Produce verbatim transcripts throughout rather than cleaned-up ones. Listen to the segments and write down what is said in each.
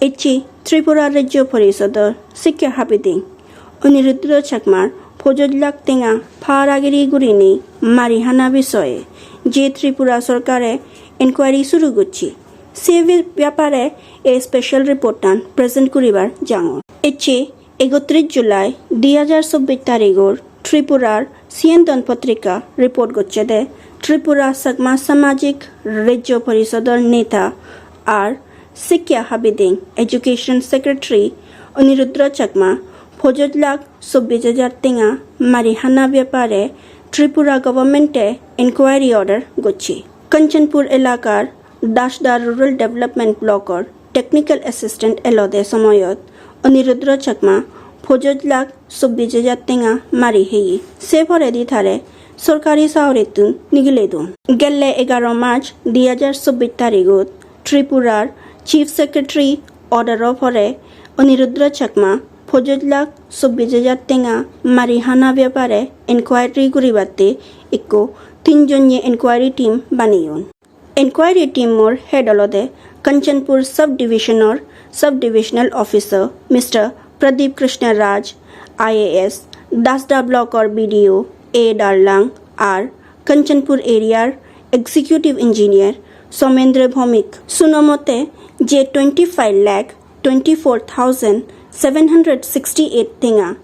Ecche Tripura Rajya Porisodor sikke habiding Aniruddha Chakmar pojoj lakh tenga paragiri gurinei mari hana bisoye je Tripura sorkare inquiry suru gocche, se bi-, byapare ei special report-an present guribar jangor. Ecche ekotris July dui hajar chobbish tarigor Tripurar Siyan Don Patrika report gocche de Tripura Chakma Samajik Rajya Porisodor neta ar Sikya Habiding Education Secretary Aniruddha Chakma pojoj lakh chobbish hajar tenga mari hana byapare Tripura government-e inquiry order gocche. Kanchanpur elakar Dasda Rural Development Block-or technical assistant elode somoyot Aniruddha Chakma pojoj lakh chobbish hajar tenga mari heye. Se poredi tare sorkari saurittun nigile don. Gelle egaro March dui hajar chobbish tarigot Tripurar Chief Secretary order-o pore Aniruddha Chakma pojoj lakh chobbish hajar tenga mari hana byapare inquiry guribatte ekko tinjonye inquiry team baneyon. Inquiry team-or head olode Kanchanpur Sub Division-or Sub Divisional Officer Mister Pradeep Krishna Raj, I A S, Dasda Block-or B D O A Darlang, ar Kanchanpur area-r Executive Engineer Somendra Bhowmik. Suno mote je twenty-five lakh twenty-four thousand seven hundred sixty-eight tenga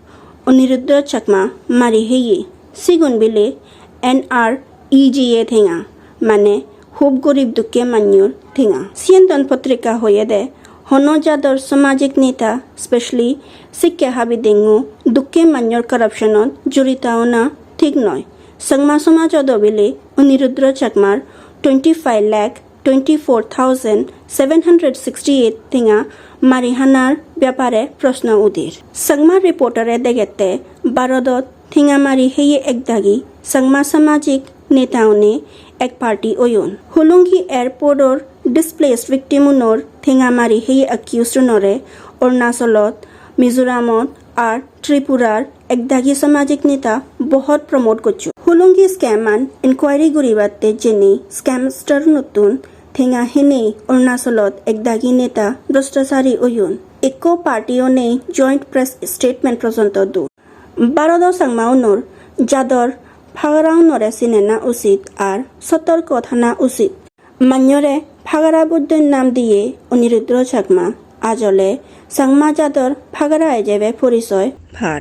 Aniruddha Chakma mari heye, sigun bile N R E G A tenga, mane hub gorib dukke manyor tenga. Siyan Don Patrika hoyede, hono jador samajik neta, specially Sikya Habiding-o dukke manyor corruption-ot jorita ona thik noi. Changma somajot o bile Aniruddha Chakmar twenty-five lakh twenty-four thousand seven hundred sixty-eight tenga mari hanar byapare proshno uder. Changma Reporter-e degette, Barodot tenga mari heye ekdagi Changma samajik neta une ek party oyon. Hollongi Airport-or displaced victim unor tenga mari heye accused unore Arunachalot, Mizoramot ar Tripurar ekdagi samajik neta bohot promote gocchon. Hollongi scam-an inquiry guribatte jenei scamster unottun tenga henei Arunachalot ekdagi neta bhrashtachari oyon. Ekko party-o nei joint press statement porjonto don. Bharodo Changma unor jador phagara unore sinena usit ar sotorko thana usit. Manyore phagara buddhoi nam diye Aniruddha Chakma ajole Changma jador phagara ijebe porisoy par.